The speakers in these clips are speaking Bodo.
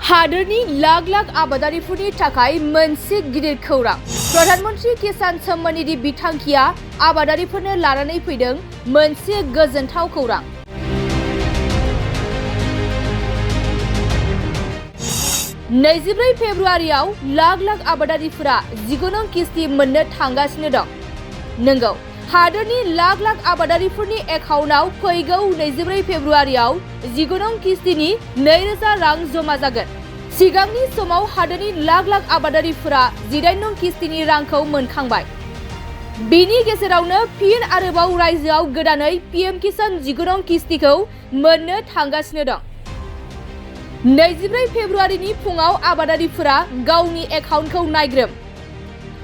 हादोरनि लाख लाख आबादारिफोरनि थाखाय मोनसे गिदिर खौरां। प्रधानमन्त्री किसान सम्मानिधि बिथांखिया आबादारिफोरनो लानानै फैदों मोनसे गोजोनथाव खौरां। नैजिब्रै फेब्रुआरियाव लाख लाख आबादारिफोरा 19 नं किस्ति मोननो थांगासिनो दं। नंगौ, हादोरनि लाख लाख आबादारिफोरनि एकाउन्टआव फैगौ 23 फेब्रुआरियाव 19 नं किस्तिनि 2000 रां जमा जागोन। सिगांनि समाव हादोरनि लाख लाख आबादारिफोरा 18 नं किस्तिनि रांखौ मोनखांबाय। बेनि गेजेरावनो फिन आरोबाव रायजोआव गोदानै पीएम किसान 19 नं किस्तिखौ मोननो थांगासिनो दं। 23 फेब्रुआरिनि फुङाव आबादारिफोरा गावनि एकाउन्टखौ नायग्रोम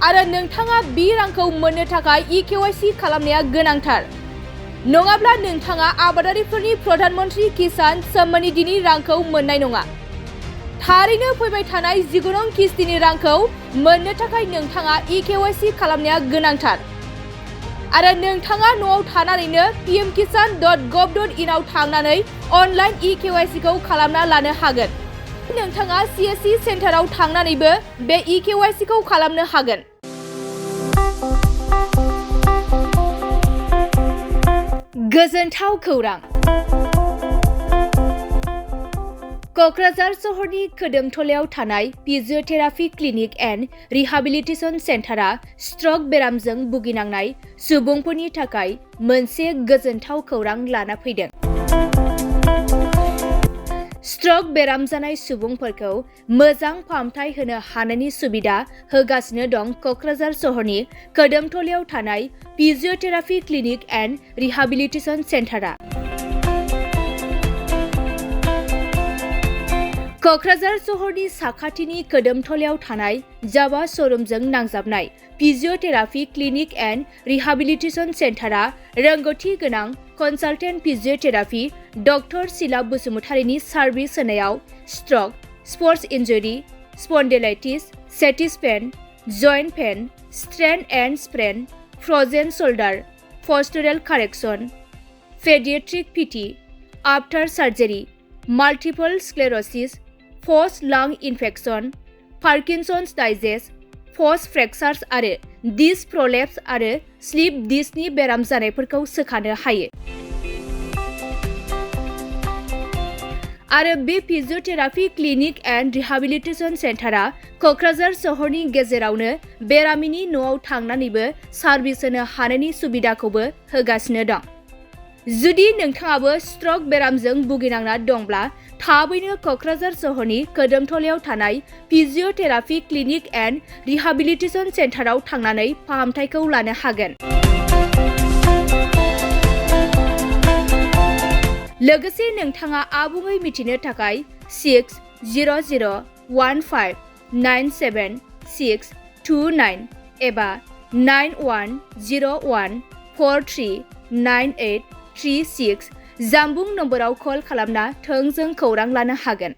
आरो नोंथाङा बे रांखौ मोननो थाखाय इकेवाइसि खालामनाया गोनांथार। नङाब्ला नोंथाङा आबादारिफोरनि प्रधानमन्त्री किसान सम्मानिधिनि रांखौ मोननाय नङा। थारैनो फैबाय थानाय 19 नं किस्तिनि रांखौ मोननो थाखाय नोंथाङा इकेवाइसि खालामनाया गोनांथार आरो नोंथाङा न'आव थानानैनो pmkisan.gov.in आव थांनानै अनलाइन इकेवाइसिखौ खालामना लानो हागोन। नोंथाङा सीएससी सेन्टाराव थांनानैबो बे इकेवाइसिखौ खालामनो हागोन। गोजोनथाव खौरां। क'क्राझार सहरनि खोदोमथलायाव थानाय physiotherapy clinic and rehabilitation सेन्टारा struck बेरामजों भुगिनांनाय सुबुंफोरनि थाखाय मोनसे गोजोनथाव खौरां लाना फैदों। स्ट्रक बेराम जानाय सुबुंफोरखौ मोजां फाहामथाय होनो हानायनि सुबिदा होगासिनो दं क'क्राझार सहरनि खोदोमथलायाव थानाय फिजियोथेरापि क्लिनिक एन्ड रिहाबिलिटेसन सेन्टारा। क'क्राझार सहरनि साखाथिनि खोदोमथलायाव थानाय जावा श'रुमजों नांजाबनाय फिजियोथेरापि क्लिनिक एन्ड रिहाबिलिटेसन सेन्टारा रोंगौथि गोनां कनसालटेन्ट फिजियोथेरापि डक्टर शीला बसुमतारीनि सार्भिस होनायाव stroke, sports injury, spondylitis, sciatica pain, joint pain, strain and sprain, frozen shoulder, postural correction, paediatric PT, after surgery, multiple sclerosis, post lung infection, Parkinson's disease, post fractures आरो डिस्क प्रलेप्स आरो स्लिप डिस्कनि बेराम जानायफोरखौ सोखानो हायो। आरो बे फिजियोथेरापि क्लिनिक एन्ड रिहाबिलिटेसन सेन्टारा क'क्राझार सहरनि गेजेरावनो बेरामिनि न'आव थांनानैबो सार्भिस होनो हानायनि सुबिदाखौबो होगासिनो दं। जुदि नोंथाङाबो स्ट्रक बेरामजों भुगिनांना दंब्ला थाबैनो क'क्राझार सहरनि खोदोमथलायाव थानाय फिजियोथेरापि क्लिनिक एन्ड रिहाबिलिटेसन सेन्टाराव थांनानै फाहामथायखौ लानो हागोन। लोगोसे नोंथाङा आबुङै मिथिनो थाखाय 6001597629 एबा 9101439836 जामबुं नम्बराव कल खालामना थोंजों खौरां लानो हागोन।